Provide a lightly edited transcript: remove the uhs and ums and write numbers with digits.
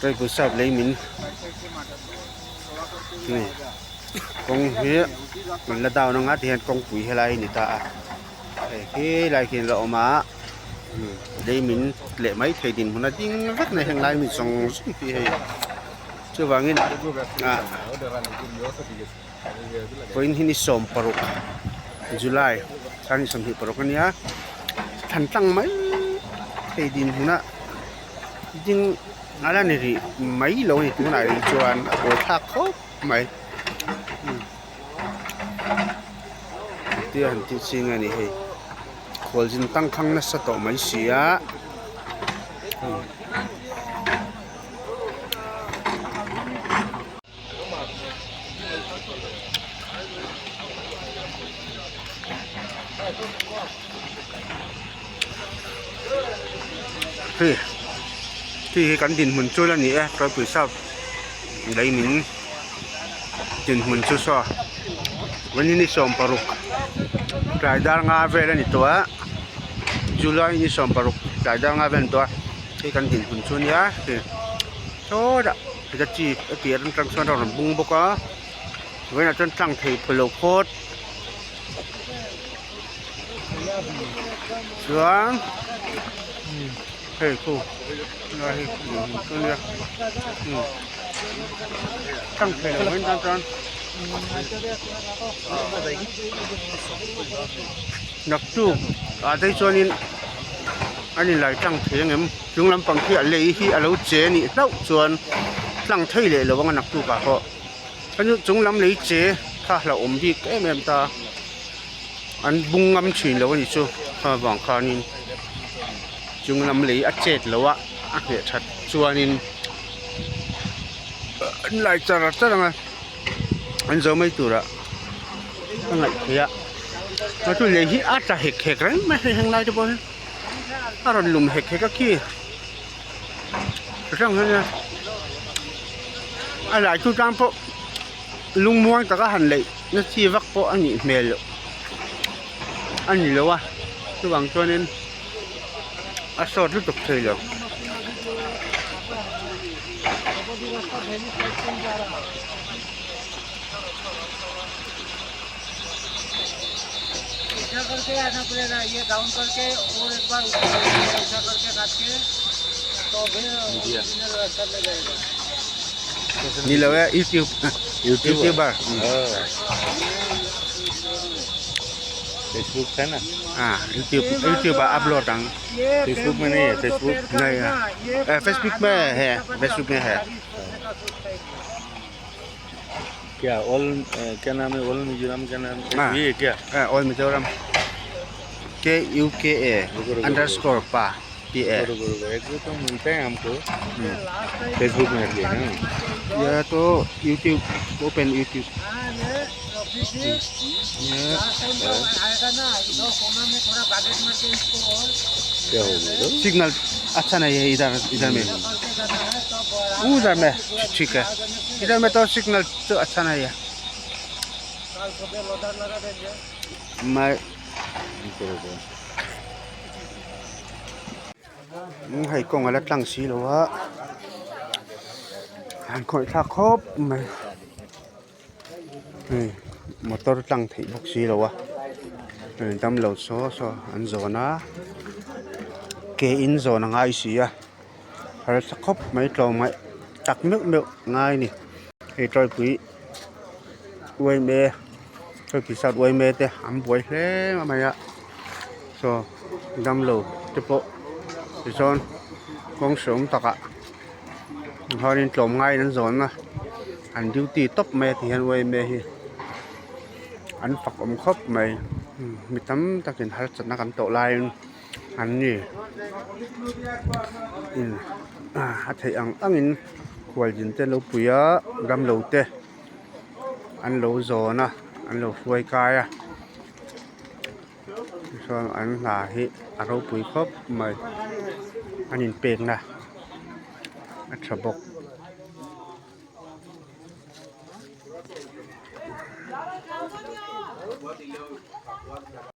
Tawipui sap lei min hei kawng hi an la down anga tihian kawngpui helai a ni ta a hei khilai khi an la awm a lei min leh mai thei dinhmun a ding vek mai heng lai mi zawng zawng hi hei chuvangin ah vawiin hi ni 16 July thla ni 26 a nia thlan tlang mai thei dinhmun a ding a la ni rih mai lo a ni tunah rih chuan a buai thlak khawp mai tia han tih chi nge ni hei khualzin tangkhang nasa tawh mai si a. Hei hei hi kan dinhmun chu la ni e rawpui sap lei min dinhmun chu saw vawiin ni 16 tlai dar nga vel a ni tawh a July ni 16 tlai dar nga vel a ni tawh a hei kan dinhmun chu a nia hei sawtah heta chi a tih atang chuan a rawn bung bawk a vawiinah chuan tlang thei pha lo phawt chuan hei khu helai hi dinhmun chu ania tlang thei lo mai tan chuan naktuk ah te chuanin an inlai tlang thei ang em. Chung lampang khi a lei hi a lo che a nih hlauh chuan tlang thei leh lo ang a naktuk ah pawh chung lam lei che kha hlauhawm bik em em ta an bung ngam thin lo a nih chu kha vang khanin chung lam lei a chet loh a a hneh that chuanin an lai char char ang a an zo mai turah a ngaih theih a chu lei hi a tla hek hek reng mai hei heng lai te pawh hi. A rawn lum hek hek a khi hrang hian a lai chu tlang pawh lungmuang taka han leih na chi vak pawh a nih hmel loh a ni lo a chuvang chuanin a sawt lutuk thei lo. Ni lo e youtube youtuber Facebook है ना हाँ YouTube YouTube upload ang Facebook में नहीं है Facebook नहीं है फेसबुक में है फेसबुक में है क्या ऑल क्या नाम है ऑल मिजोरम क्या नाम है हाँ। ये है क्या all Mizoram K U K A रुको, रुको, अंडरस्कोर पा पी ए रुको रुको एक तो मिलता है हमको फेसबुक में भी है यह तो YouTube open YouTube ये क्या हो गया सिग्नल अच्छा नहीं है इधर इधर में उधर में ठीक है इधर में तो सिग्नल तो अच्छा नहीं है मैं रुको रुको hei kawng a la tlang si lo a han khawih thlak khawp mai hei motor tlang theih bawk si lo a hei damlo saw saw an zawn a ke in zawn a ngai si a harsa khawp mai tlawmngaih tak meuh meuh ngai a ni hei tawipui uaime tawipui sat uaime te an buai hle mai a saw damlo te pawh tichuan kawng hreawm takah chuanin tlawmngaiin an zawn a an duty tawp mai a ti hian uaime hi an fak awm khawp mai mi tam takin harsatna kan tawh laiin an ni in a theih ang angin khualzin te lo pui a damlo te an lo zawn a an lo hruai kai a tichuan an hna hi a ropui khawp mai an inpekna a tha bawk.